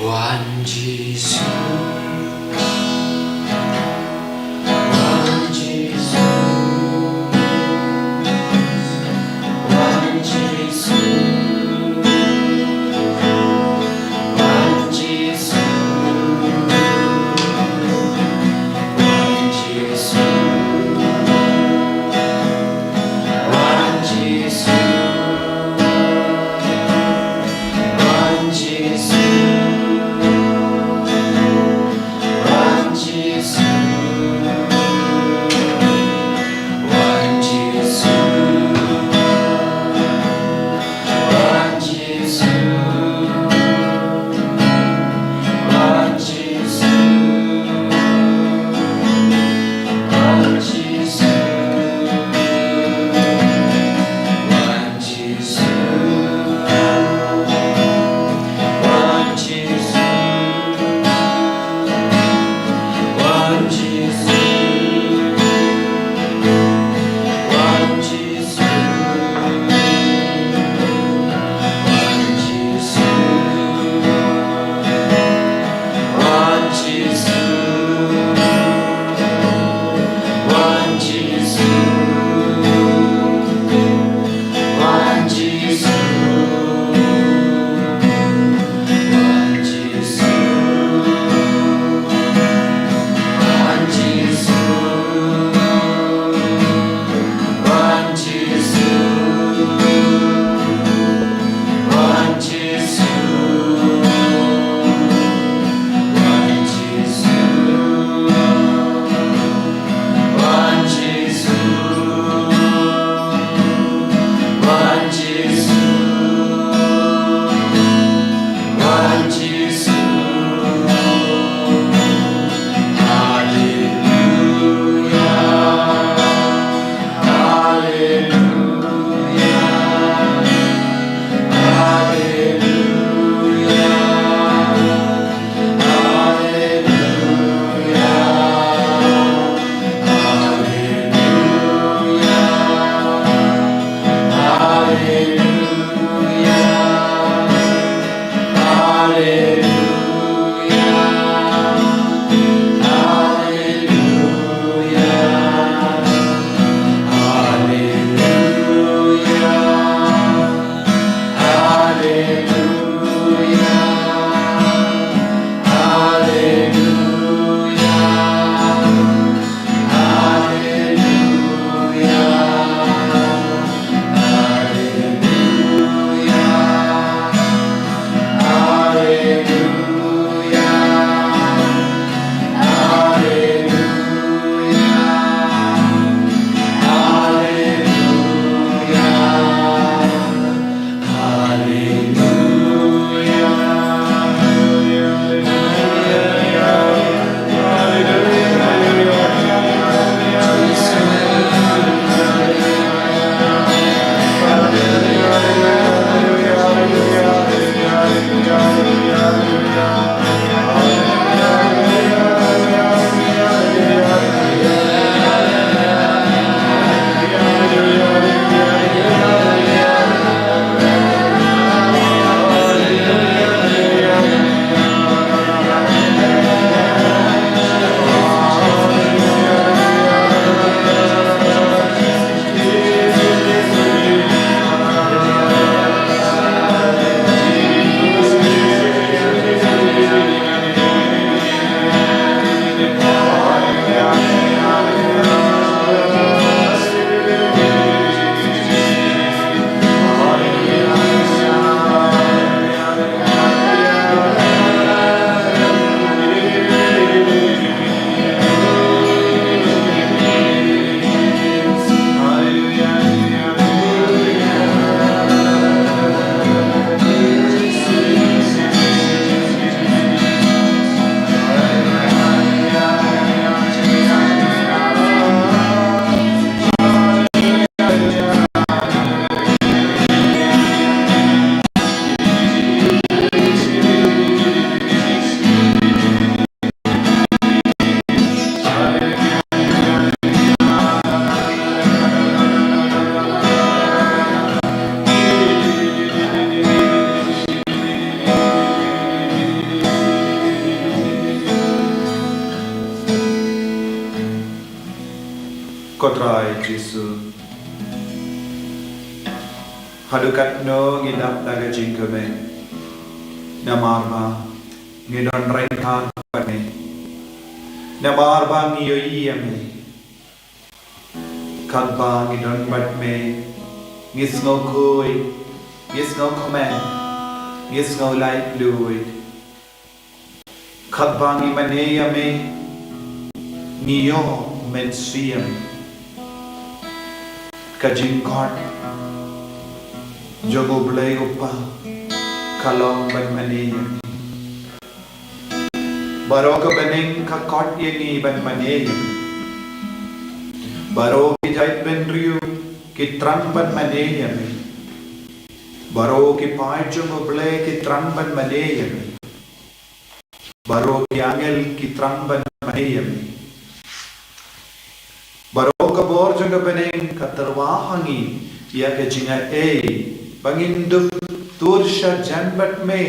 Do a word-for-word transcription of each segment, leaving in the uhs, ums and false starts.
Wan Jisu, wan Jisu, wan Jisu, wan Jisu, wan Jisu, wan Jisu, wan Jisu. Haduh katno ngi dap da ka jingkmen? Namar ba ngi don ryngkat bad me. Namar ba ngi ïohi ïa me. Katba ngi don bad me, ngi sngew khuid, ngi sngew kmen, ngi sngew laitluid. Katba ngi mane ïa me, ngi ïoh mynsiem. Ka jingkhot jong U Blei U Kpa ka long ban mane ïa me. Baroh ka bneng ka khot ïa ngi ban mane ïa me. Baroh ki jaitbynriew ki thrang ban mane ïa me. Baroh ki paid jong U Blei ki thrang ban mane ïa me. Baroh ki angel ki thrang ban mane ïa me. Baroh ka bor jong ka bneng ka tyrwa ha ngi ïa ka jingaiei ba ngin dup tur sha jan bad me,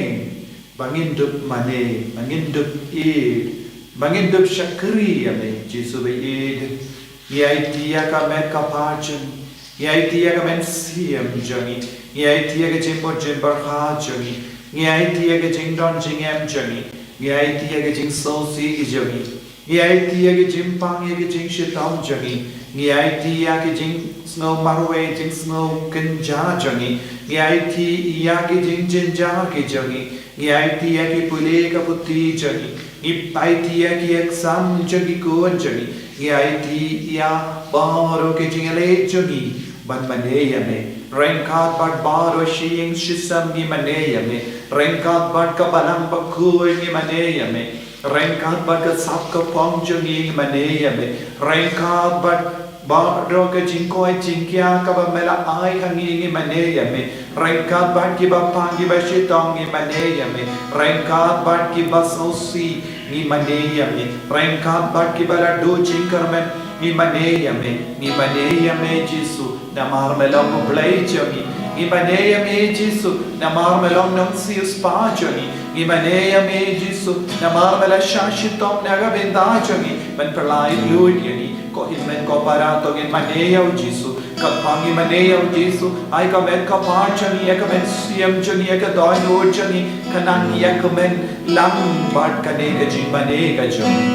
ba ngin dup mane, ba ngin dup ïeit, ba ngin dup shakri ïa me, Jisu baieit. Ngi aiti ïa ka met ka phad jong ngi, ngi aiti ïa ka mynsiem jong ngi, ngi aiti ïa ka jingmut jingpyrkhat jong ngi, ngi aiti ïa ka jingdon jingem jong ngi, ngi aiti ïa ka jingsngewsih jong ngi. Ngi aiti ïa ka jingpang ïa ka jingshitom jong ngi. Ngi aiti ïa ka jingsngew marwei jingsngew kynja jong ngi. Ngi aiti ïa ka jingjynjar ki jong ngi. Ngi aiti ïa ki pule ka puthi jong ngi. Ngi aiti ïa ki exam jong ki khun jong ngi. Ngi aiti ïa baroh ki jingïaleh jong ngi ban mane ïa me. Ryngkat bad baroh shi ïing shi sem ngi mane ïa me. Ryngkat bad ka balang bakhuid ngi mane ïa me. Ryngkat bad ka sap ka phong jong ngi ngi mane ïa me. Ryngkat bad baroh ka jingkoit jingkhiah kaba me la ai ha ngi ngi mane ïa me. Ryngkat bad kiba pang kiba shitom ngi mane ïa me. Ryngkat bad kiba sngewsih ngi mane ïa me. Ryngkat bad kiba la duh jingkyrmen ngi mane ïa me. Ngi mane ïa me Jisu. Namar me long U Blei jong ngi. Ngi mane ïa me Jisu. Namar me long Nongsiewspah jong ngi. Ngi mane ïa me Jisu. Namar me la shah shitom na ka bynta jong ngi. Men pynlait luid ïa ngi. Ko hynmen ko para to ngin mane ïa u Jisu. Katba ngi mane ïa u Jisu. Ai ka met ka phad jong ngi, ïa ka mynsiem jong ngi, ïa ka dohnud jong ngi. Ka nang ïa ka men lang bad kane ka jingmane ka jong ngi.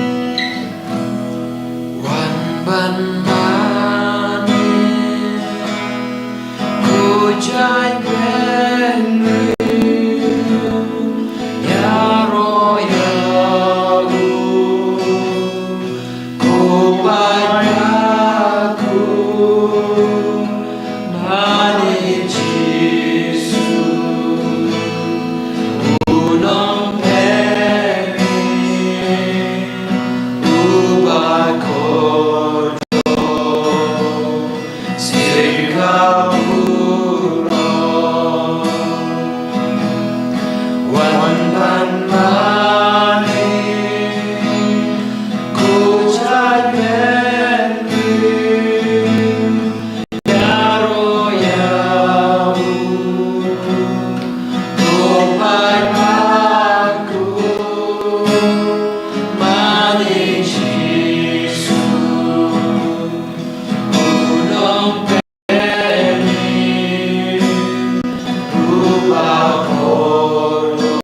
Wan ban mane, ko jait bynriew, ïaroh ïa u, ko paidbah kum, mane Jisu, u nongpynim, uba kordor, sien ka burom, wan ban mane, ko jait bynriew, ïaroh ïa u, ko paidbah kum, mane Jisu, u nongpynim, uba kordor,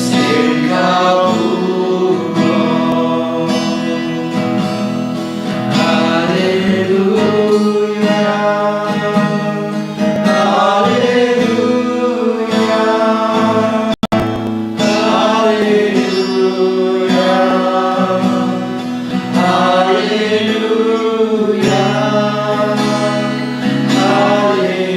sien ka burom. Haleluya, haleluya, haleluya, haleluya, haleluya.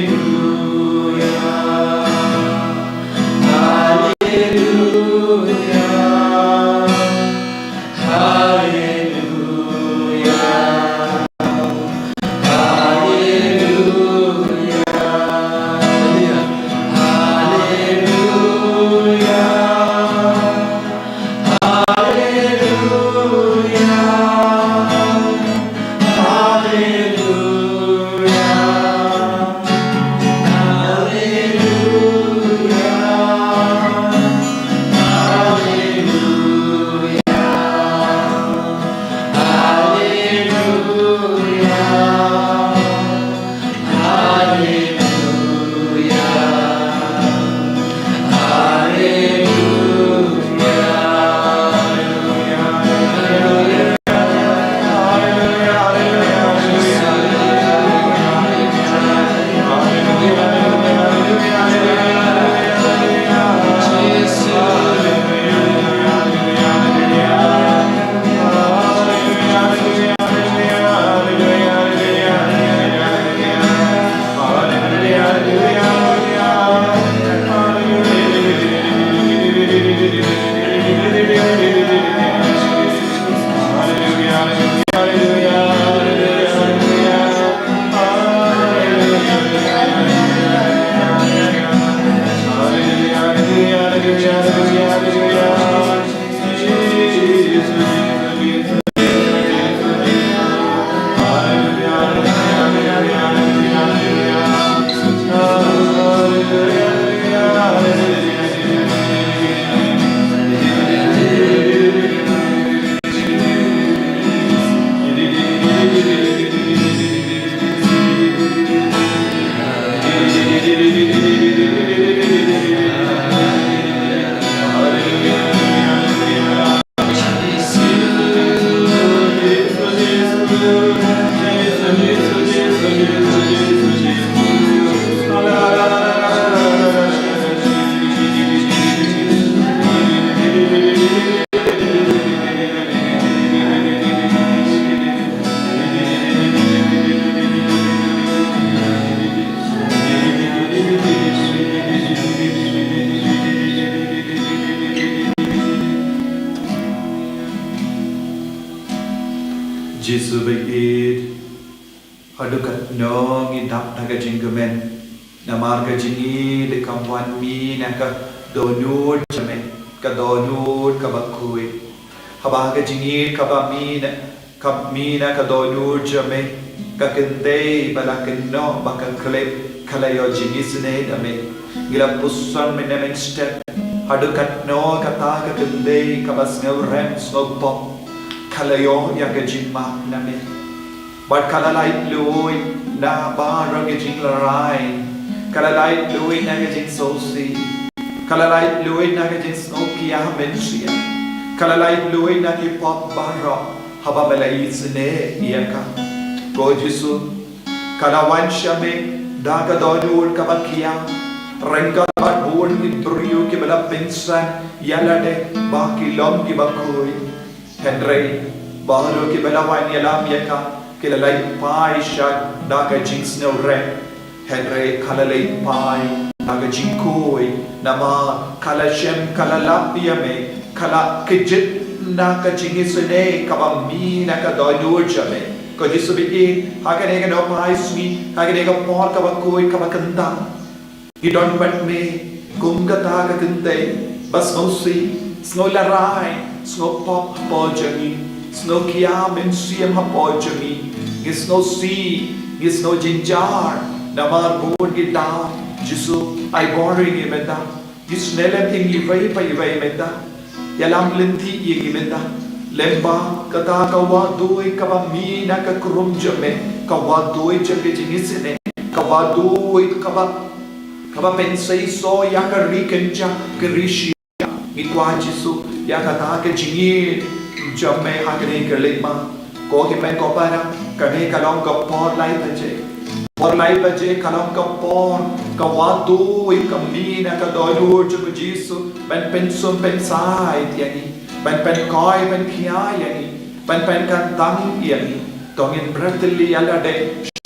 Jisu ba ïeit, haduh katno ngi dap da ka jingkmen, namar ka jingïeit kam wan mynne na ka dohnud jong me, ka dohnud kaba khuid. Haba ka jingïeit kaba mynne, ka mynne ka dohnud jong me, ka kynthei ba la kynnoh ba ka khlip ka la ïoh jingisynei na me. Ngi la puson mynne mynstep, haduh katno kata ka kynthei kaba sngewrem sngewpop ka la ïoh ïa ka jingmap na me. Bad ka la laitluid na baroh ki jinglarai. Ka la laitluid na ki jingsngewsih. Ka la laitluid na ki jingsngewkhia mynsiem. Ka la laitluid na ki pop baroh haba me la isynei ïa ka. Ko Jisu, ka la wan sha me da ka dohnud kaba khia. Ryngkat bad bun ki briew kiba la pynsan ïa lade ba ki long kiba khuid. Hynrei baroh kiba la wan ïalam ïa ka ki la leit phai shad da ka jingsngewrem. Hynrei ka la leit phai da ka jingkhuid, namar ka la shem, ka la lap ïa me, ka la kjit na ka jingisynei kaba mynne na ka dohnud jong me. Ko Jisu ba ïeit, ha kane ka nongphai sngi, ha kane ka por kaba khuid kaba kyntang, ngi don bad me kum kata ka kynthei ba sngewsih, sngewlarai, sngewpop hapoh jong ngi, sngewkhia mynsiem hapoh jong ngi. Ngi sngewsih, ngi sngewjynjar namar bun ki daw, Jisu, ai bor ïa ngi mynta. Ngi sngewlem ïa ngi iwei pa iwei mynta. Ïalam lynti ïa ngi mynta. Lem ba kata ka wahduid kaba mynne na ka krum jong me, ka wahduid jong ka jingisynei, ka wahduid kaba, kaba pynseisoh ïa ka ri kynja ka ri shyiap. Ngi kwah Jisu ïa kata ka jingïeit jong me ha kane ka leit ma. Ko hynmen ko para, kane ka long ka por lai baje. Por lai baje ka long ka por ka wahduid ka mynne na ka dohnud jong u Jisu ban pynsum pynsaid ïa ngi, ban pynkhiah pynkhia ïa ngi, ban pynkyntang ïa ngi. To ngin bret ïa lade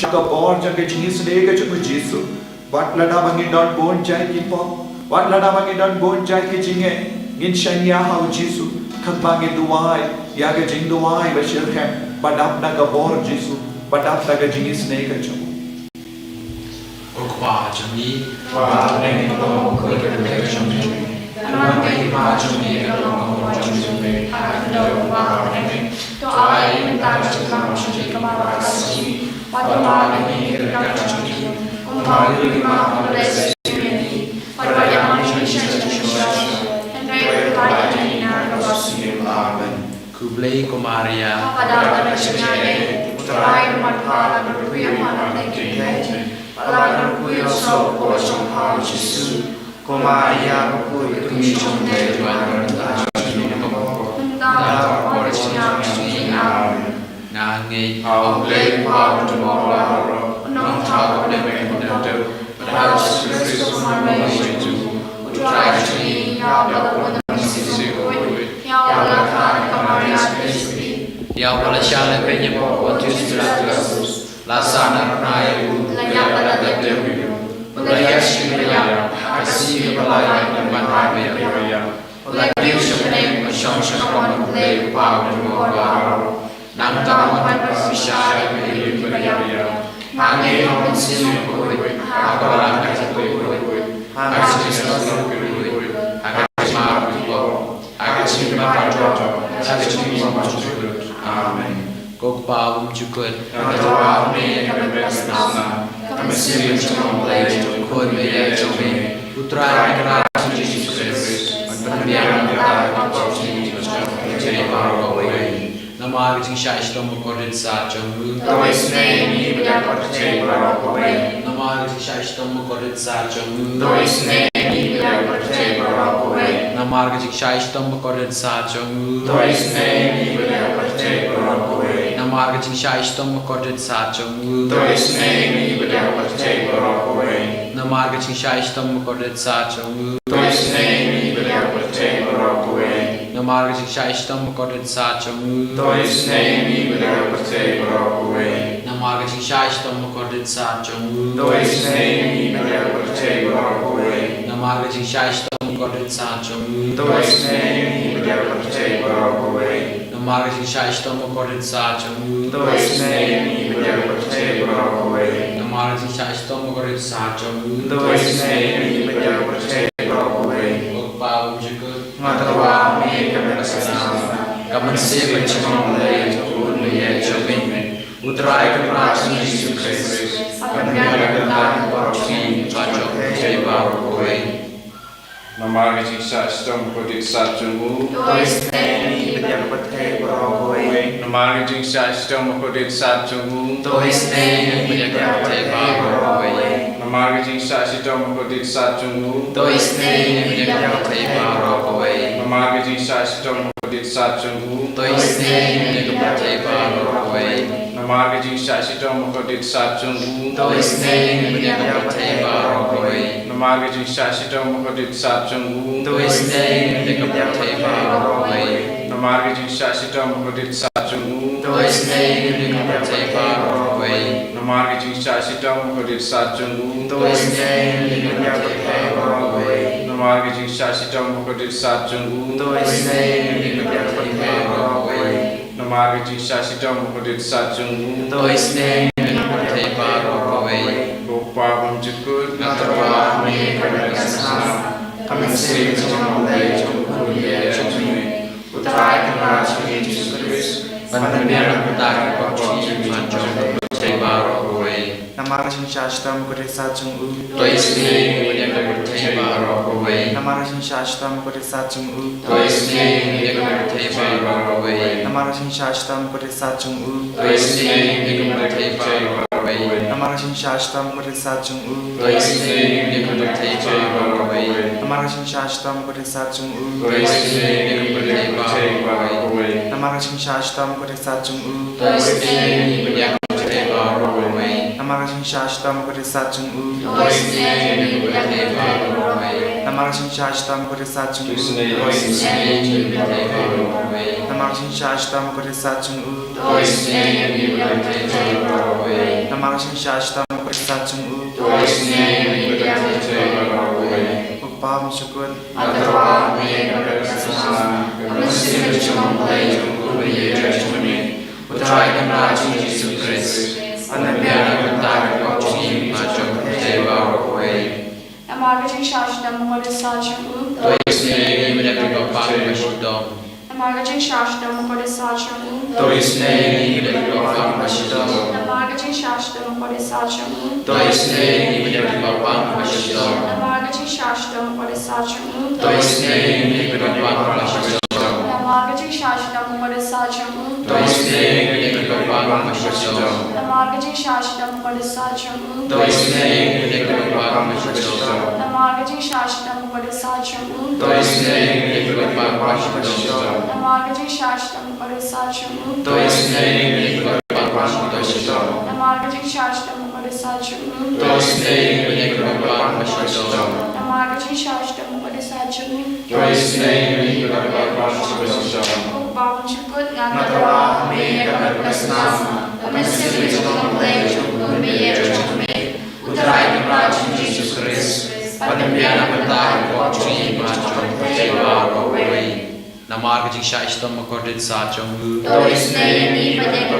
sha ka bor jong ka jingisynei ka jong u Jisu. Wat lada ba ngin don bun jait ki pop, wat lada ba ngin don bun jait ki jingeh, ngin shaniah ha u Jisu, katba ngin duwai ïa ka jingduwai ba shitrhem ba dap na ka bor Jisu, ba dap na ka jingisynei ka jong u. Ko Kpa jong ngi, ba ha bneng, to ong ïa ka kyrteng jong me. Ka long ka jingpynlong jong me ïa ka long ka mon jong me ha ka khyndew kumba ha bneng. To ai ïa ngi mynta ka jingpynlong jong me kaba ha ka sngi. Bad to map ïa ngi ïa ki ryngkat jong ngi, kumba ngi map ïa kiba pynlong ïa ngi. Bad wat ïa ngi sha ka jingpynlong, hynrei to pynlait ïa ngi na ka bymjukut. Amen. Khublei ko Maria. Kaba dap da ka jingaiei, U Trai u don bad pha, ba don ruh ïa pha na ka bynta ki kynthei. Bad la don ruh ïa u soh ka jong pha u Jisu. Ko Maria, ba khuid ka kmie jong U Blei, to ai lynti jong ngi, kumta ha ka por jong ngi. Amen. Nga ngeit ha U Blei Kpa Uba Dei Nongthaw baroh, Nongthaw Kpa Dei Nongthaw, bad ha U Jisu Khrist U Nongpynim jong ngi, U Trai jong ngi, ïa uba la bun na ka mynsiem bakhuid, ïa uba la kha da ka Maria Theisotti, ïa uba la shah lehbeiñ hapoh Pontius Pilatus, la sah na kyrhai u, la ïap bad la dep ïa u, u la ïaid sha ki baïap, ha ka sngi kaba lai, u la wan ha ka ïing ki baïap, u la kiew sha bneng, u la shong sha ka mon U Blei U Kpa Uba Dei Nongthaw baroh. Nangta un wan ban pynshai ïa ki briew kiba ïap. Nga ngeit ha U Mynsiem Bakhuid, ha ka Balang ka jingkhuid, ha ka jingïasyllok bakhuid, ha ka jingmap bakhuid, ha ka jingim baroh, ha ka jingim bymjukut. Amen. Ko Kpa bymjukut, nga dawa ha me ïa ka bynta ka snam, ka mynsiem jong U Blei, jong U Khun baieit jong me, U Trai Kynrad jong ngi U Jisu Khrist, ban pynbiang ïa ka bynta ka pop jong ngi, jong ka pyrthei baroh kawei. Namar ka jingshah shitom bakordit sat jong u. To isynei ïa ngi bad ïa ka pyrthei baroh kawei. Namar ka jingshah shitom bakordit sat jong u. To isynei ïa ngi bad ïa ka pyrthei baroh kawei. Namar ka jingshah shitom bakordit sat jong u. To isynei ïa ngi bad ïa ka pyrthei baroh kawei. Namar ka jingshah shitom bakordit sat jong u. To isynei ïa ngi bad ïa ka pyrthei baroh kawei. Namar ka jingshah shitom bakordit sat jong u. To isynei ïa ngi bad ïa ka pyrthei baroh kawei. Namar ka jingshah shitom bakordit sat jong u. To isynei ïa ngi bad ïa ka pyrthei baroh kawei. Namar ka jingshah shitom bakordit sat jong u. To isynei ïa ngi bad ïa ka pyrthei baroh kawei. Namar ka jingshah shitom bakordit sat jong u. To isynei ïa ngi bad ïa ka pyrthei baroh kawei. Namar ka jingshah shitom bakordit sat jong u. To isynei ïa ngi bad ïa ka pyrthei baroh kawei. Namar ka jingshah shitom bakordit sat jong u. To isynei ïa ngi bad ïa ka pyrthei baroh kawei. Ko Kpa bymjukut. Nga tyrwa ha me ïa ka met ka snam, ka mynsiem bad jingmong lei jong u Khun baïeit jong me, U Trai Kynrad jong ngi Jisu Khrist, ban pynbiang ïa ka bynta ka pop jong ngi bad jong ka pyrthei baroh kawei. Namar ka jingshah shitom bakordit sat jong u. To isynei ïa ngi bad ïa ka pyrthei baroh kawei. Namar ka jingshah shitom bakordit sat jong u. To isynei ïa ngi bad ïa ka pyrthei baroh kawei. Namar ka jingshah shitom bakordit sat jong u. To isynei ïa ngi bad ïa ka pyrthei baroh kawei. Namar ka jingshah shitom bakordit sat jong u. To isynei ïa ngi bad ïa ka pyrthei baroh kawei. Namar ka jingshah shitom bakordit sat jong u. To isynei ïa ngi bad ïa ka pyrthei baroh kawei. Namar ka jingshah shitom bakordit sat jong u. To isynei ïa ngi bad ïa ka pyrthei baroh kawei. Namar ka jingshah shitom bakordit sat jong u. To isynei ïa ngi bad ïa ka pyrthei baroh kawei. Namar ka jingshah shitom bakordit sat jong u. To isynei ïa ngi bad ïa ka pyrthei baroh kawei. Namar ka jingshah shitom bakordit sat jong u. To isynei ïa ngi bad ïa ka pyrthei baroh kawei. Namar ka jingshah shitom bakordit sat jong u. To isynei ïa ngi bad ïa ka pyrthei baroh kawei. Ko Kpa bymjukut. Nga tyrwa ha me ïa ka met ka snam, ka mynsiem bad jingmong lei jong u Khun baïeit jong me, U Trai Kynrad jong ngi Jisu Khrist, ban pynbiang ïa ka bynta ka pop jong ngi bad jong ka pyrthei baroh kawei. Namar ka jingshah shitom bakordit sat jong u. To isynei ïa ngi bad ïa ka pyrthei baroh kawei. Namar ka jingshah shitom bakordit sat jong u. To isynei ïa ngi bad ïa ka pyrthei baroh kawei. Namar ka jingshah shitom bakordit sat jong u. To isynei ïa ngi bad ïa ka pyrthei baroh kawei. Namar ka jingshah shitom bakordit sat jong u. To isynei ïa ngi bad ïa ka pyrthei baroh kawei. Namar ka jingshah shitom bakordit sat jong u. To isynei ïa ngi bad ïa ka pyrthei baroh kawei. Namar ka jingshah shitom bakordit sat jong u. To isynei ïa ngi bad ïa ka pyrthei baroh kawei. Namar ka jingshah shitom bakordit sat jong u. To isynei ïa ngi bad ïa ka pyrthei baroh kawei. Namar ka jingshah shitom bakordit sat jong u. To isynei ïa ngi bad ïa ka pyrthei baroh kawei. Namar ka jingshah shitom bakordit sat jong u. To isynei ïa ngi bad ïa ka pyrthei baroh kawei. Namar ka jingshah shitom bakordit sat jong u. To isynei ïa ngi bad ïa ka pyrthei baroh kawei. Ko Kpa bymjukut. Nga tyrwa ha me ïa ka met ka snam, ka mynsiem bad jingmong lei jong u Khun baïeit jong me, U Trai Kynrad jong ngi Jisu Khrist, ban pynbiang ïa ka bynta ka pop jong ngi bad jong ka pyrthei baroh kawei. Namar ka jingshah shitom bakordit sat jong u. To isynei ïa ngi bad ïa ka pyrthei baroh kawei. Namar ka jingshah shitom bakordit sat jong u. To isynei ïa ngi bad ïa ka pyrthei baroh kawei. Namar ka jingshah shitom bakordit sat jong u. To isynei ïa ngi bad ïa ka pyrthei baroh kawei. Namar ka jingshah shitom bakordit sat jong u. To isynei ïa ngi bad ïa ka pyrthei baroh kawei. Namar ka jingshah shitom bakordit sat jong u. To isynei ïa ngi bad ïa ka pyrthei baroh kawei. Namar ka jingshah shitom bakordit sat jong u. To isynei ïa ngi bad ïa ka pyrthei baroh kawei. Namar ka jingshah shitom bakordit sat jong u. To isynei ïa ngi bad ïa ka pyrthei baroh kawei. Namar ka jingshah shitom bakordit sat jong u. To isynei ïa ngi bad ïa ka pyrthei baroh kawei. Namar ka jingshah shitom bakordit sat jong u. To isynei ïa ngi bad ïa ka pyrthei baroh kawei. Namar ka jingshah shitom bakordit sat jong u. To isynei ïa ngi bad ïa ka pyrthei baroh kawei. Ko Kpa bymjukut, nga tyrwa ha me ïa ka met ka snam, ka mynsiem bad jingmong lei jong u Khun baïeit jong me, U Trai Kynrad jong ngi Jisu Khrist, ban pynbiang ïa ka bynta ka pop jong ngi bad jong ka pyrthei baroh kawei. Namar ka jingshah shitom bakordit sat jong u. To isynei ïa ngi bad ïa ka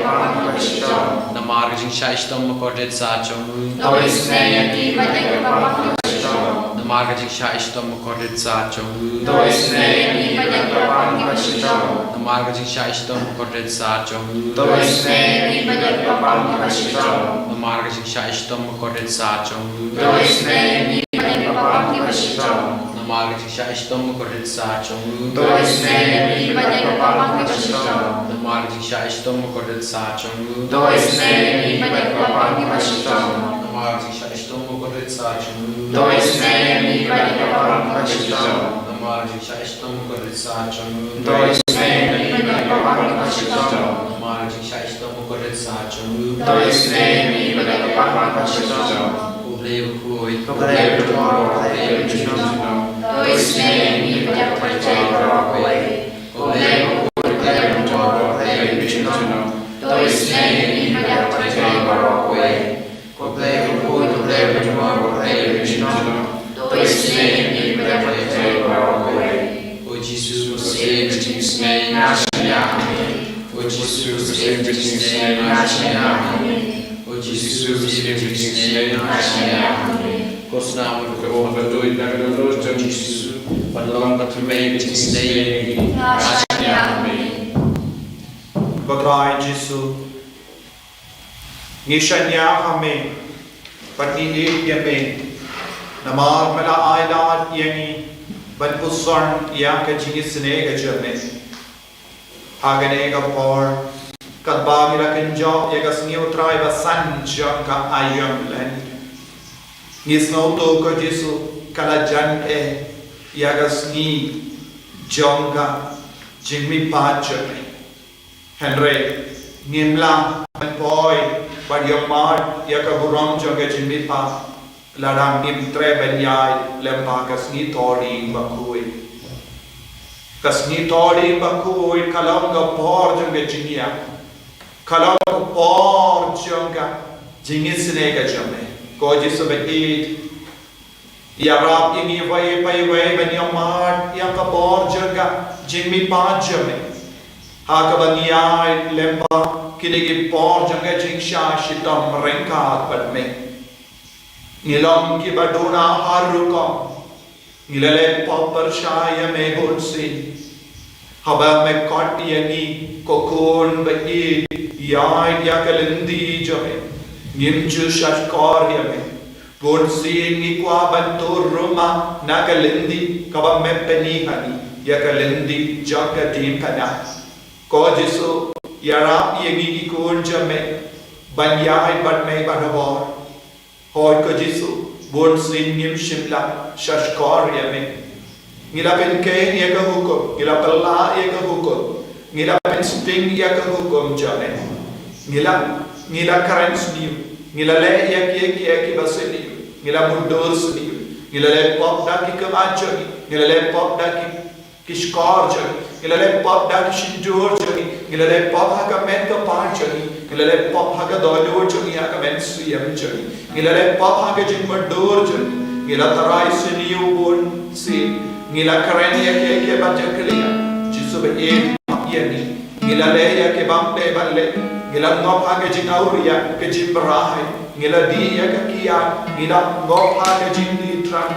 pyrthei baroh kawei. Namar ka jingshah shitom bakordit sat jong u. To isynei ïa ngi bad ïa ka pyrthei baroh kawei. Namar ka jingshah shitom bakordit sat jong u. To isynei ïa ngi bad ïa ka pyrthei baroh kawei. Namar ka jingshah shitom bakordit sat jong u. To isynei ïa ngi bad ïa ka pyrthei baroh kawei. Namar ka jingshah shitom bakordit sat jong u. To isynei ïa ngi bad ïa ka pyrthei baroh kawei. Namar ka jingshah shitom bakordit sah jong u. To isynei ïa ngi bad ïa ka bynta ka shitom. Namar ka jingshah shitom bakordit sah jong u. To isynei ïa ngi bad ïa ka bynta ka shitom. Namar ka jingshah shitom bakordit sah jong u. To isynei ïa ngi bad ïa ka bynta ka shitom. Namar ka jingshah shitom bakordit sah jong u. To isynei ïa ngi bad ïa ka bynta ka shitom. Namar ka jingshah shitom bakordit sah jong u. To isynei ïa ngi bad ïa ka bynta ka shitom. Ko Blei bakhuid. Ko Blei bajuh bor, ko Blei bajuh bor. To isynei ïa ngi bad ïa ka bynta ka shitom. Ko Blei bakhuid, ko Blei bajuh bor, ko Blei bajuh bor. To isynei ïa ngi bad ïa ka bynta ka shitom. Ko Blei bakhuid, ko Blei bajuh bor, ko Blei bajuh bor. To isynei ïa ngi bad ïa ka bynta ka shitom. O Jisu, ko Syiem ka jingisynei, nga shaniah ha me. O Jisu, ko Syiem ka jingisynei, nga shaniah ha me. O Jisu, ko Syiem ka jingisynei, nga shaniah ha me. Ko Snam u Kynrad ba duh na ka dohnud jong Jisu, ban long ka tyrmai ka jingisynei ïa ngi, nga shaniah ha me. Ko Trai Jisu, ngi shaniah ha me, bad ngi ïeit ïa me, namar me la ailad ïa ngi ban puson ïa ka jingisynei ka jong me. Ha kane ka por, katba ngi la kynjoh ïa ka sngi U Trai ba san jong ka aïom lynti, ngi sngewthuh ko Jisu, ka la jan eh ïa ka sngi jong ka jingmihpat jong me. Hynrei ngim lah ban poi ban ïohmad ïa ka burom jong ka jingmihpat lada ngim treh ban ïaid lem bad ka sngi Thohdieng Bakhuid. Ka sngi Thohdieng Bakhuid ka long ka por jong ka jingïap, ka long ka por jong ka jingisynei ka jong me. Ko Jisu ba ïeit, ïarap ïa ngi iwei pa iwei ban ïohmad ïa ka por jong ka jingmihpat jong me, ha kaba ngi ïaid lem bad kine ki por jong ka jingshah shitom ryngkat bad me. Ngi long kiba duna ha rukom. Ngi la leh pop pyrshah ïa me bunsien. Haba me khot ïa ngi ko khun ba ïeit, ïaid ïa ka lynti jong me, ngim ju shahshkor ïa me. Bunsien ngi kwah ban tur ruma na ka lynti kaba me pyni ha ngi, ïa ka lynti jong ka diengphna. Ko Jisu, ïarap ïa ngi ki khun jong me ban ïaid bad me barabor. Hooid ko Jisu, bunsien ngim shym la shahshkor ïa me. Ngi la pynkheiñ ïa ka hukum, ngi la pynlah ïa ka hukum, ngi la pynsting ïa ka hukum jong me. Ngi la, ngi la kren sniew, ngi la leh ïa kiei kiei kiba sniew, ngi la mutdur sniew, ngi la leh pop da ki khmat jong ngi, ngi la leh pop da ki ki shkor jong ngi, ngi la leh pop da ki shyntur jong ngi, ngi la leh pop ha ka met ka phad jong ngi, ngi la leh pop ha ka dohnud jong ngi, ha ka mynsiem jong ngi, ngi la leh pop ha ka jingmutdur jong ngi, ngi la tharai sniew bunsien, ngi la kren ïa kiei kiei ba jakhlia. Jisu ba ïeit, map ïa ngi. Ngi la leh ïa kiba ym dei ban leh, ngi la ngop ha ka jingawria, ka jingpyrshah, ngi la dih ïa ka kiad, ngi la ngop ha ka jingdih thrang.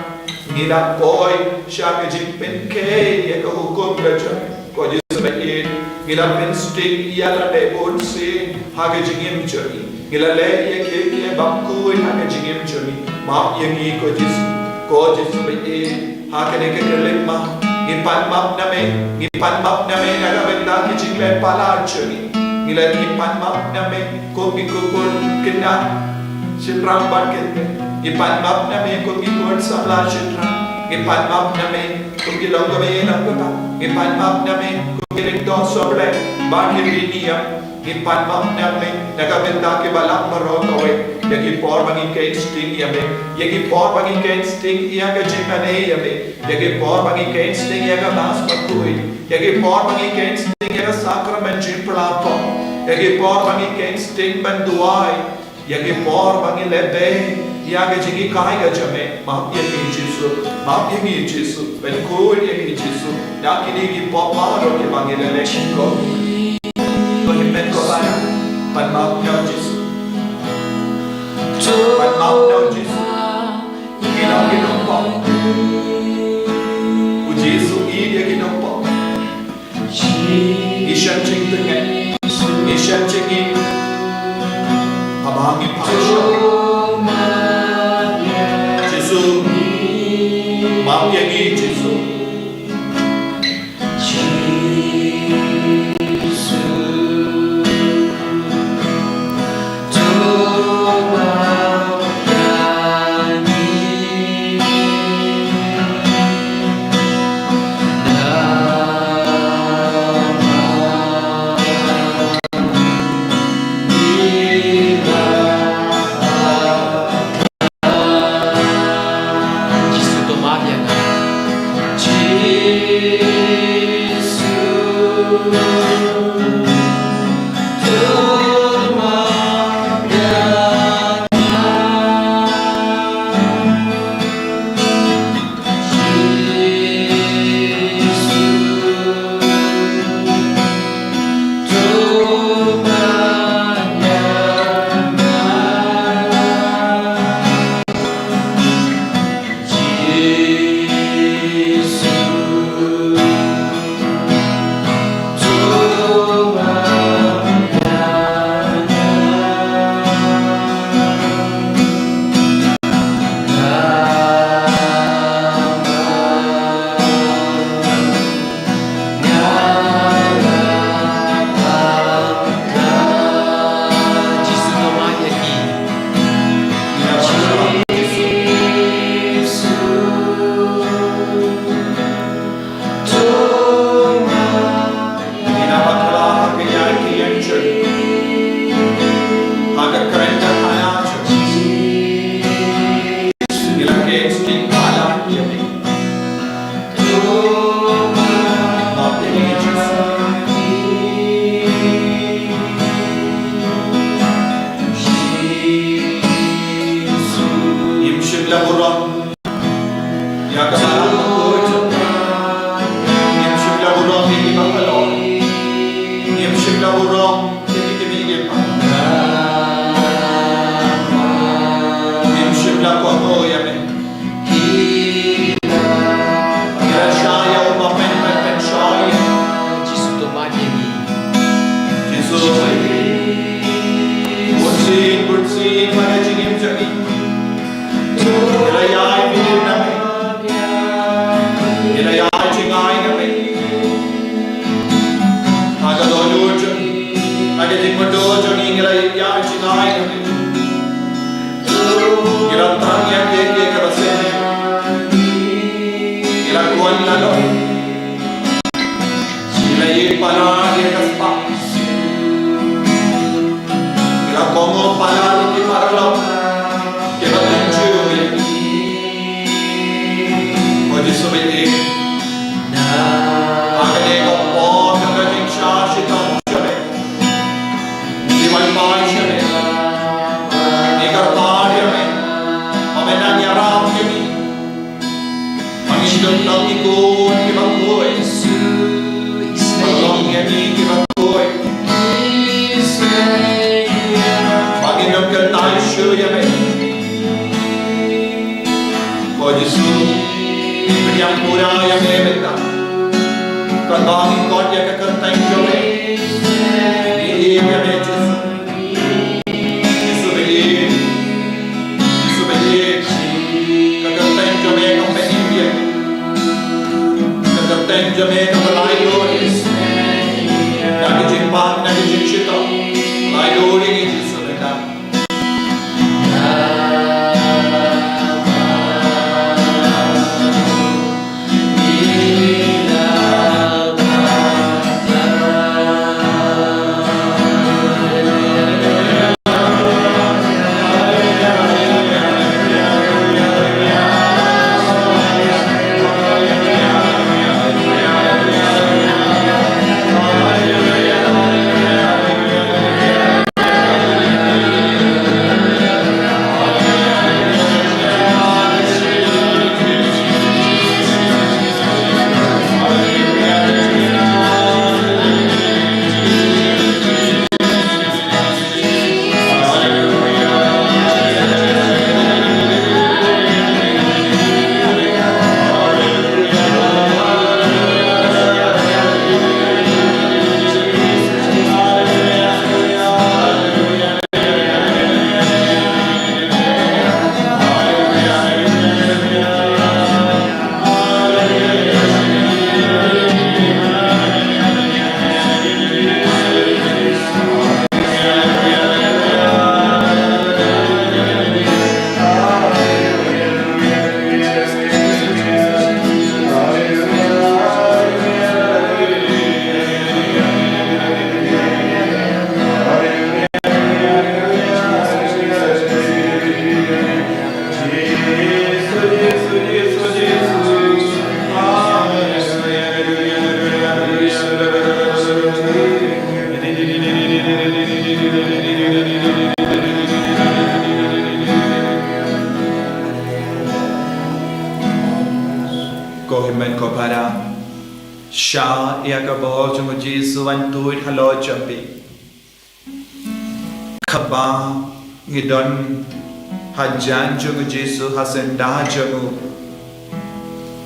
Ngi la poi sha ka jingpynkheiñ ïa ka hukum ka jong me. Ko Jisu ba ïeit, ngi la pynsting ïa lade bunsien ha ka jingim jong ngi. Ngi la leh ïa kiei kiei bym khuid ha ka jingim jong ngi. Map ïa ngi ko Jisu. Ko Jisu ba ïeit, ha kane ka khyllipmat ngi pan map na me, ngi pan map na me na ka bynta ki jingleh palat jong ngi. Ngi la, ngi pan map na me kum ki khun khynnah shynrang bad kynthei. Ngi pan map na me kum ki khun samla shynrang. Ngi pan map na me kum ki long kaba ïeit long kaba. Ngi pan map na me kum ki lyngdoh sohblei bad ki riewniam. Ngi pan map na me na ka bynta kiba lang baroh kawei. Ïa ki por ba ngi kheiñ sting ïa me, ïa ki por ba ngi kheiñ sting ïa ka jingmane ïa me, ïa ki por ba ngi kheiñ sting ïa ka Mass bakhuid, ïa ki por ba ngi kheiñ sting ïa ka Sakramen Jingpyllait Pop, ïa ki por ba ngi kheiñ sting ban duwai, ïa ki por ba ngi leh bei ïa ka jinghikai ka jong me. Map ïa ngi Jisu, map ïa ngi Jisu, ban khuid ïa ngi Jisu na kine ki pop baroh kiba ngi la leh shim ko. To hynmen ko Trai, pan map na u Jisu. Pan map na u Jisu. Ngi long ki nongpop. U Jisu i ïa ki nongpop. Ngi shem jingtngen, ngi shem jingim. Haba ngi pang sha Jisu, map ïa ngi Jisu. Ngim shym la burom ïa ka balang bakhuid. Ngim shym la burom ïa ki bahalor. Ngim shym la burom ïa ki kmie ki kpa. Ngim shym la kohnguh ïa me. Ngi la shah ïa u ba men men men shah ïa. Jisu to ma ïa ngi. Jisu. Bunsien bunsien ha ka jingim jong ngi. Ngi la ïai bynriew na me. Ngi la ïai jngai na me. Ha ka dohnud jong ngi, ha ka jingmudui jong ngi, ngi la ïai jngai na me. Ngi la tang ïa kiei kiei kiba shisha. Ngi la kwah la long. Ngi la ïeit palat ïa ka spah. Ngi la kohnguh palat ïa ki paralok kiba pynjur ïa ngi. Ko Jisu baieit. Ha kane ka por ka jingshah shitom jong me. Ngi wan pai sha me. Ngi kyrpad ïa me. Ba men nang ïarap ïa ngi. Ba ngin ym long ki khun kiba khuid. Ba long ïa ngi kiba khuid. Ba ngin ym kyntait shuh ïa me. Ko Jisu, pdiang pura ïa me mynta. Katba ngi khot ïa ka kyrteng jong me. Ngi im ïa me Jisu. Jisu baieit. Jisu baieit. Ka kyrteng jong me kam pynïap. Ka kyrteng jong me kam pynlait lut. Na ka jingpang, na ka jingshitom. Lait lut ïa ngi Jisu mynta. Ko hynmen ko para, shah ïa ka bor jong u Jisu ban tuid halor jong phi. Kaba ngi don hajan jong u Jisu, ha syndah jong u,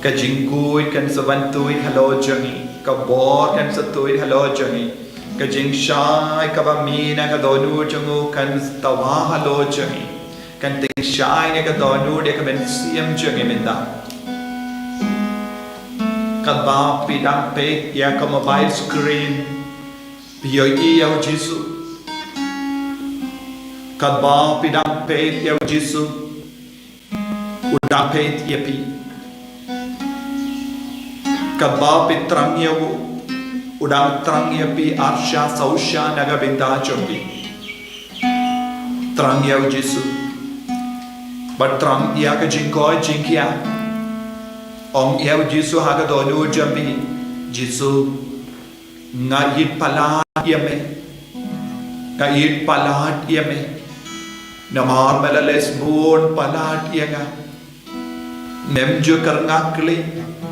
ka jingkhuid kan sa ban tuid halor jong ngi, ka bor kan sa tuid halor jong ngi, ka jingshai kaba mih na ka dohnud jong u kan sa thaw halor jong ngi. Kan tyngshaiñ ïa ka dohnud ïa ka mynsiem jong ngi mynta. Katba phi dang peit ïa ka mobile screen, phi ïohi ïa u Jisu. Katba phi dang peit ïa u Jisu, u dang peit ïa phi. Katba phi thrang ïa u, u dang thrang ïa phi ar sha saw sha na ka bynta jong phi. Thrang ïa u Jisu. Bad thrang ïa ka jingkoit jingkhiah. Ong ïa u Jisu ha ka dohnud jong phi. Jisu, nga ïeit palat ïa me. Nga ïeit palat ïa me. Namar me la leh bun palat ïa nga. Mem ju kyrngah kli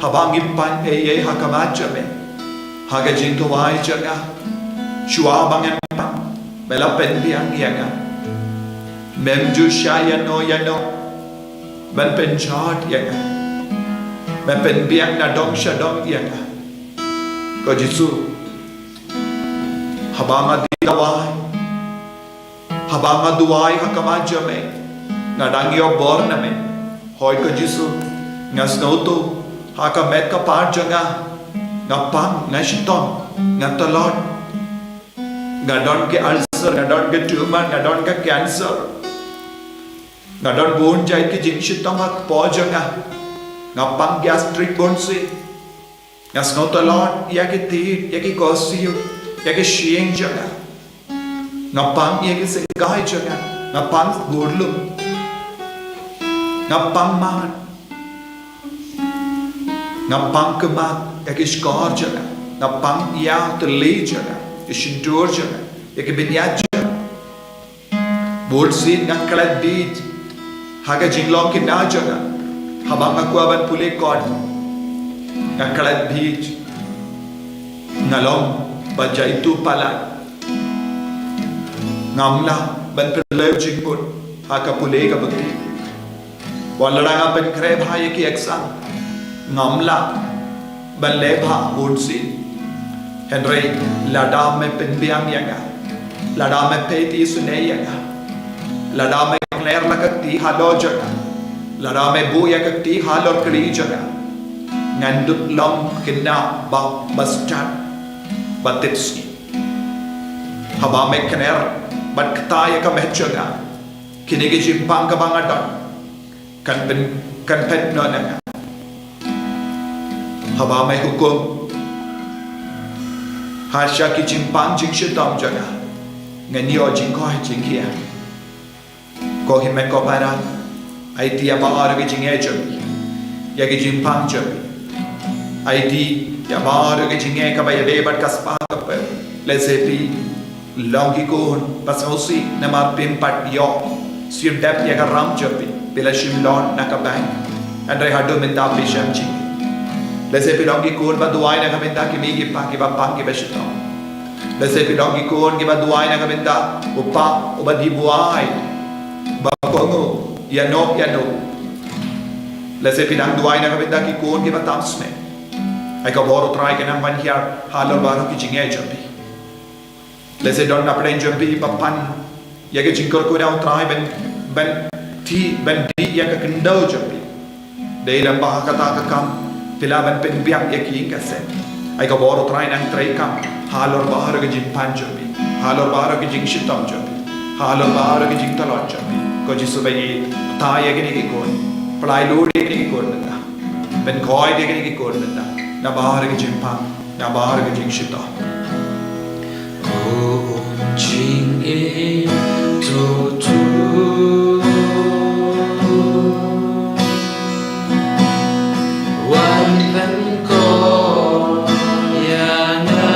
haba ngi pan ei ei ha khmat jong me. Ha ka jingduwai jong nga, shuwa ba ngan pan, me la pynbiang ïa nga. Mem ju shah ïano ïano ban pynjot ïa nga. Me pynbiang na dong sha dong ïa nga. Ko Jisu, haba nga die duwai, haba nga duwai ha khmat jong me, nga dang ïoh bor na me. Hooid ko Jisu, nga sngewthuh, ha ka met ka par jong nga, nga pang, nga shitom, nga tlot. Nga don ki ulcer, nga don ki tumor, nga don ki cancer. Nga don bun jait ki jingshitom ha ka por jong nga. Nga pang gastric bun sien. Nga sngew tlot ïa ki tied, ïa ki korsiew, ïa ki shyieng jong nga. Nga pang ïa ki syngkai jong nga. Nga pang burlum. Nga pang mad. Nga pang khmat ïa ki shkor jong nga. Nga pang ïa ki tylli jong nga, ki shyntur jong nga, ïa ki bniat jong nga. Bun sien nga klet bieit ha ka jinglong khynnah jong nga. Haba nga kwah ban pule kot, nga klet bieit. Nga long ba jaituh palat. Ngam lah ban pynlong jingmut ha ka pule kaba kti. Wat lada nga pynkhreh bha ïa ki exam, ngam lah ban leh bha bun sien. Hynrei lada me pynbiang ïa nga, lada me peit isynei ïa nga, lada me kner la ka kti halor jong nga, lada me buh ïa ka kti halor kri jong nga, ngan dup long khynnah ba, ba stad, ba tipsngi. Haba me kner bad kta ïa ka met jong nga, kine ki jingpang kaba nga don kan pyn, kan pynbeit noh na nga. Haba me hukum ha sha ki jingpang jingshitom jong nga, ngan ïoh jingkoit jingkhiah. Ko hynmen ko para, aiti ïa baroh ki jingeh jong phi, ïa ki jingpang jong phi. Aiti ïa baroh ki jingeh kaba ïadei bad ka spah ka pep. Lehse phi long ki khun ba sngewsih namar phim pat ïoh siew dep ïa ka ram jong phi, phi la shim loan na ka bank. Hynrei haduh mynta phi shem jingim. Lehse phi long ki khun ba duwai na ka bynta ki mei ki pa kiba pang kiba shitom. Lehse phi long ki khun kiba duwai na ka bynta u pa uba die buaid, ba kohnguh ïano ïano. Lehse phi dang duwai na ka bynta ki khun kiba tam snem. Ai ka bor U Trai kan nang ban hiar halor baroh ki jingeh jong phi. Lehse don na pdeng jong phi ba pan ïa ka jingkyrkhu na U Trai ban, ban dih, ban dih ïa ka khyndew jong phi. Dei lem ba ha kata ka kam phi lah ban pynbiang ïa ki ïing ka sem. Ai ka bor U Trai nang treikam halor baroh ki jingpang jong phi, halor baroh ki jingshitom jong phi, halor baroh ki jingtlot jong phi. Ko Jisu ba ïeit, tai ïa kine ki khun, pynlait lut ïa kine ki khun mynta. Pynkoit ïa kine ki khun mynta na baroh ki jingpang, na baroh ki jingshitom. Ko jingim to tu wan pynkoit ïa nga.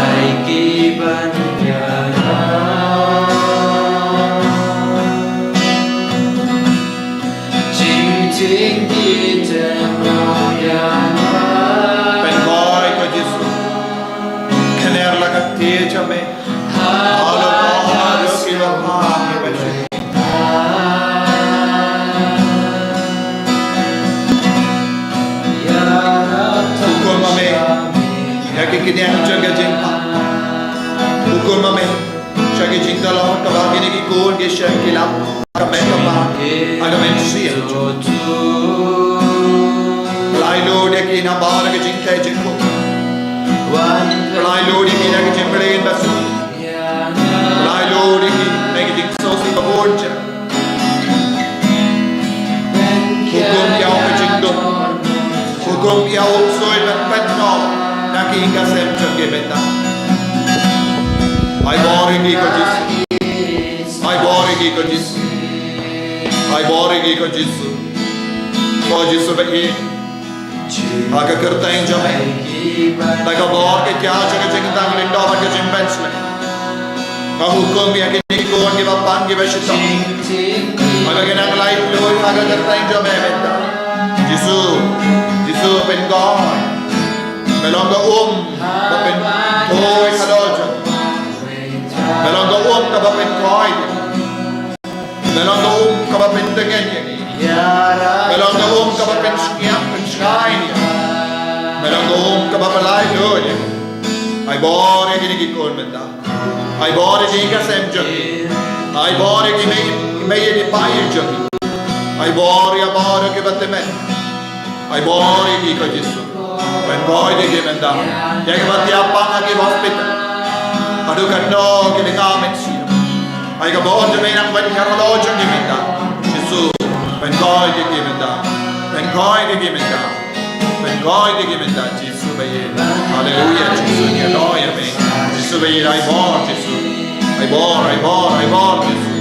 Ai ki ban ïa nga. Jingtieng ki te mo ïa nga. Pynkoit ko Jisu. Kner la ka te jame. Halo ka halo ki ba ma ki ba ji. Hukum ma me ïa ki kynja jong ka jingpang. Hukum ma me sha ki jingdalot kaba kine ki khun ki shem ki lap ha ka met ka ba ha ka mynsiem. Lai lo de ki na ba ki jingkhlaiñ jingkhuid. Lai lo de ki na ki jingpyrshah ba su. Lai lo de ki na ki jingsngewsih ba bun ja. Hukum ïa u ka jingdum. Hukum ïa u soi ban pynno na ki ïing ka sem jong ki mynta. Ai bor ïa ki ko Jisu. Ai bor ïa ki ko Jisu. Ai bor ïa ki ko Jisu. Ko Jisu ba ïeit. Ha ka kyrteng jong me. Da ka bor ka jia jong ka jingtang lyngdoh bad ka jingpynshlur. Nga hukum ïa kine ki khun kiba pang kiba shitom. Haba ki nang lait luid ha ka kyrteng jong me mynta. Jisu, Jisu pynkoit. Me long ka um ba pynthuh halor jong. Me long ka um kaba pynkoit. Me long ka um kaba pyntngen ïa ngi. Me long ka um kaba pynshngaiñ, pynshngaiñ ïa ngi. Me long ka um kaba pynlait luid ïa ngi. Ai bor ïa kine ki khun mynta. Ai bor ïa ki ïing ka sem jong ki. Ai bor ïa ki mei, mei ïa ki pa ïa jong ki. Ai bor ïa bor ïa ki ba tymmen. Ai bor ïa ki ko Jisu. Pynkoit ïa ki mynta. Ïa ki ba thiah pang ha ki hospital. Haduh katno ki lynga mynsiem. Ai ka bor jong me nang ban kyrpad halor jong ki mynta. Jisu. Pynkoit ïa ki mynta. Pynkoit ïa ki mynta. Pynkoit ïa ki mynta. Jisu ba ïeit. Haleluya. Jisu ngi ïa me. Jisu ba ïeit ai bor Jisu. Ai bor, ai bor, ai bor Jisu.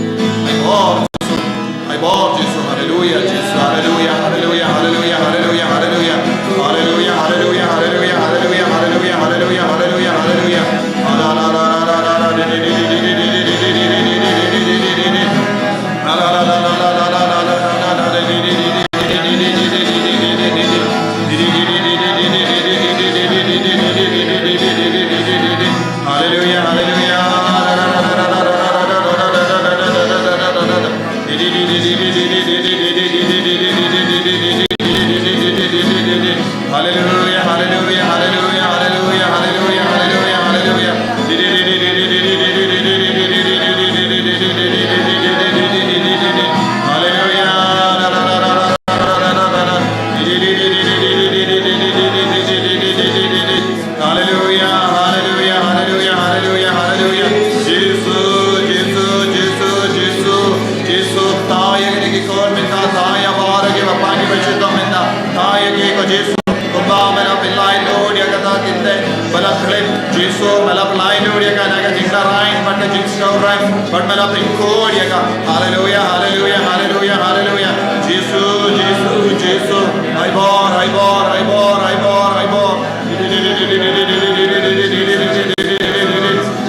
Ai bor Jisu. Ai bor Jisu. Haleluya Jisu. Haleluya, haleluya, haleluya, haleluya, haleluya. Haleluya, haleluya, haleluya, haleluya, haleluya, haleluya, haleluya, haleluya. Haleluya, haleluya. Haleluya, haleluya, haleluya, haleluya, haleluya, haleluya, haleluya, haleluya. Haleluya. Haleluya, haleluya, haleluya, haleluya, haleluya, haleluya. Jisu, Jisu, Jisu, Jisu, Jisu. Thaw ïa kine ki khun mynta, thaw ïa baroh kiba pang kiba shitom mynta. Thaw ïa ki ko Jisu. Kumba me la pynlait luid ïa kata ki te ba la khlem, Jisu me la pynlait luid ïa ka na ka jingtharai bad ka jingsngewrem bad me la pynkhuid ïa ka. Haleluya, haleluya, haleluya, haleluya. Jisu, Jisu, Jisu. Ai bor, ai bor, ai bor, ai bor, ai bor.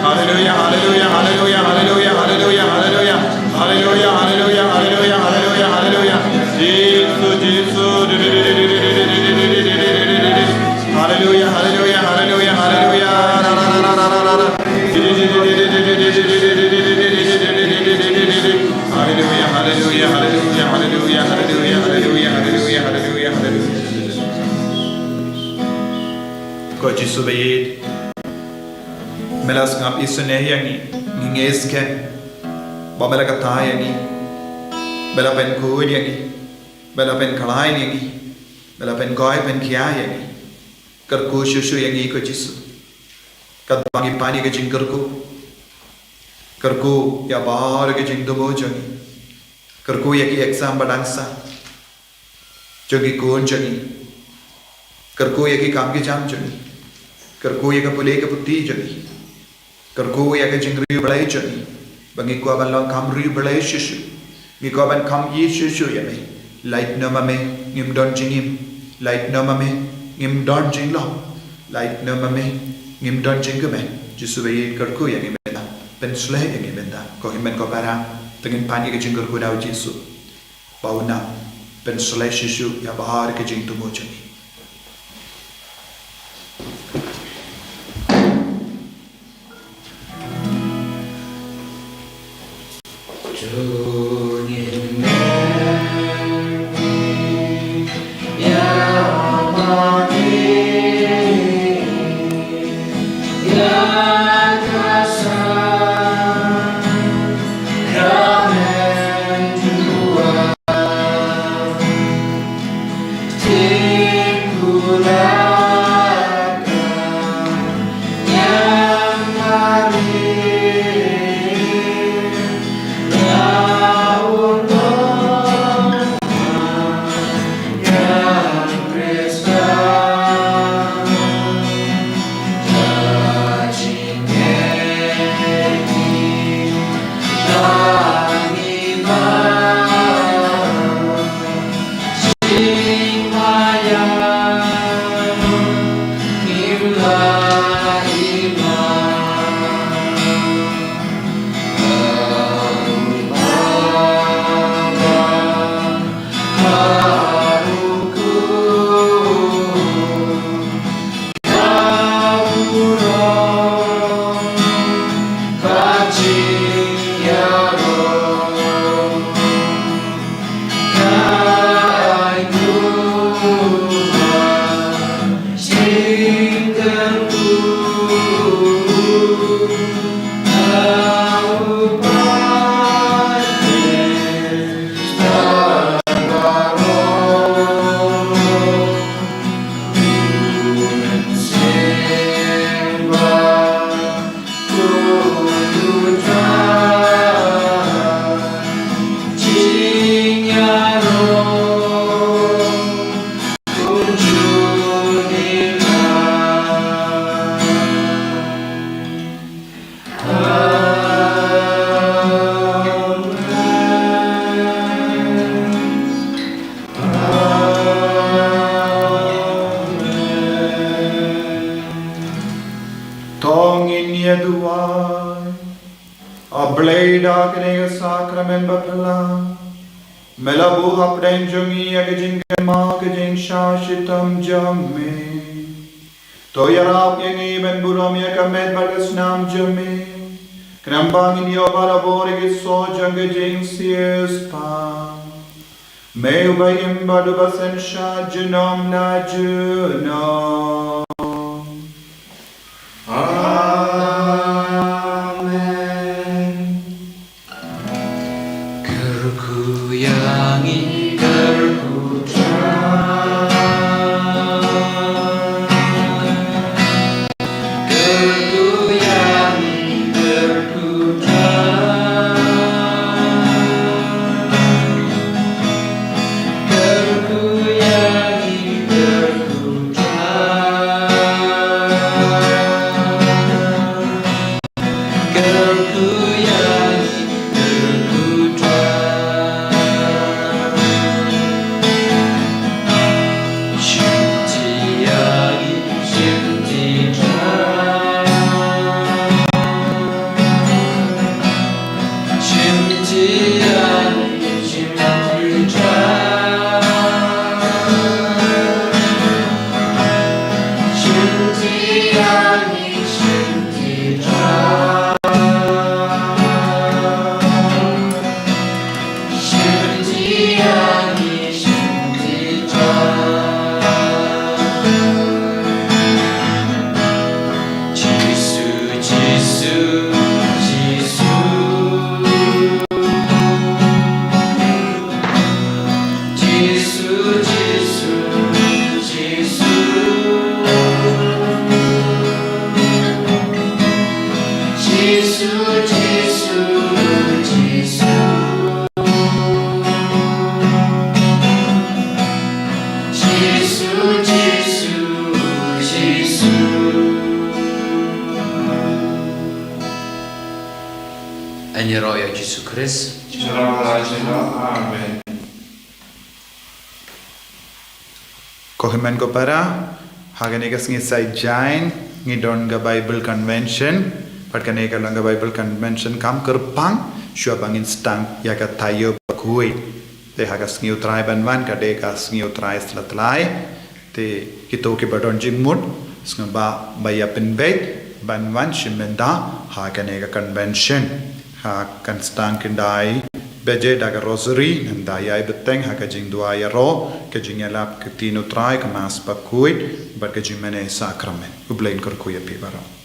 Haleluya, haleluya, haleluya, haleluya, haleluya, haleluya. Haleluya, haleluya, haleluya, haleluya, haleluya. Jisu, Jisu. Haleluya, haleluya, haleluya, haleluya. Haleluya, haleluya, haleluya, haleluya, haleluya, haleluya, haleluya, haleluya, haleluya. Ko Jisu ba ïeit. Me la sngap isynei ïa ngi, ngi ngeit skhem ba me la kyntait ïa ngi, me la pynkhuid ïa ngi, me la pynkhlaiñ ïa ngi, me la pynkoit pynkhia ïa ngi. Kyrkhu shuh shuh ïa ngi ko Jisu. Katba ngi pan ïa ka jingkyrkhu. Kyrkhu ïa baroh ka jingdum jong ngi. Kyrkhu ïa ki exam ba dang sah jong ki khun jong ngi. Kyrkhu ïa ki kam ki jam jong ngi. Kyrkhu ïa ka pule ka puthi jong ngi. Kyrkhu ïa ka jingriewblei jong ngi. Ba ngi kwah ban long kam riewblei shisha. Ngi kwah ban kam ïeit shisha ïa me. Lait noh ma me ngim don jingim. Lait noh ma me ngim don jinglong. Lait noh ma me Ngim don jingkmen, Jisu ba ïeit kyrkhu ïa ngi mynta, pynshlei ïa ngi mynta. Ko hynmen ko para, to ngin pan ïa ka jingkyrkhu da u Jisu, ba un nang pynshlei shisha ïa baroh ki jingthmu jong ngi. To ngin ïa duwai. A Blei, da kane ka sakramen bapla, me la buh hapdeng jong ngi ïa ka jingkynmaw ka jingshah shitom jong me. To ïarap ïa ngi ban burom ïa ka met bad ka snam jong me, khnang ba ngin ïoh barabor ïa ki soh jong ka jingsiewspah. Me uba im bad uba synshar junom la junom. Amen. Kyrkhu ïa ngi, kyrkhu Trai. Kyrkhu ïa ngi, kyrkhu Trai. Kyrkhu ïa ngi, kyrkhu Trai. Kyrkhu ïa ngi, kyrkhu Trai. Shimti ïa ngi, shimti Trai. Shimti ïa ngi, shimti Trai. Shimti ïa ngi, shimti Trai. Shimti ïa ngi, shimti Trai. Jisu, Jisu, Jisu. Jisu, Jisu, Jisu. Jisu, Jisu, Jisu. Jisu, Jisu, Jisu. Yn ïaroh ïa u Jisu Khrist. Shalom, shalom. Amen. Ko hynmen ko para, ha kane ka sngi Saitjaiñ, Ngi don ka Bible Convention, bad kane ka long ka Bible Convention kam kyrpang, shuwa ba ngin sdang ïa ka taïew bakhuid. Te ha ka sngi U Trai ban wan ka dei ka sngi U Trai Sylla Tlai. Te kito kiba don jingmut, sngewbha ba ïa pynbeit ban wan shim bynta ha kane ka convention. Ha kan sdang khyndai baje da ka rosary, nangta ïai bteng ha ka jingduwai ïaroh, ka jingïalap ka ktien U Trai, ka Mass bakhuid, bad ka jingmane sakramen. U Blei un kyrkhu ïa phi baroh.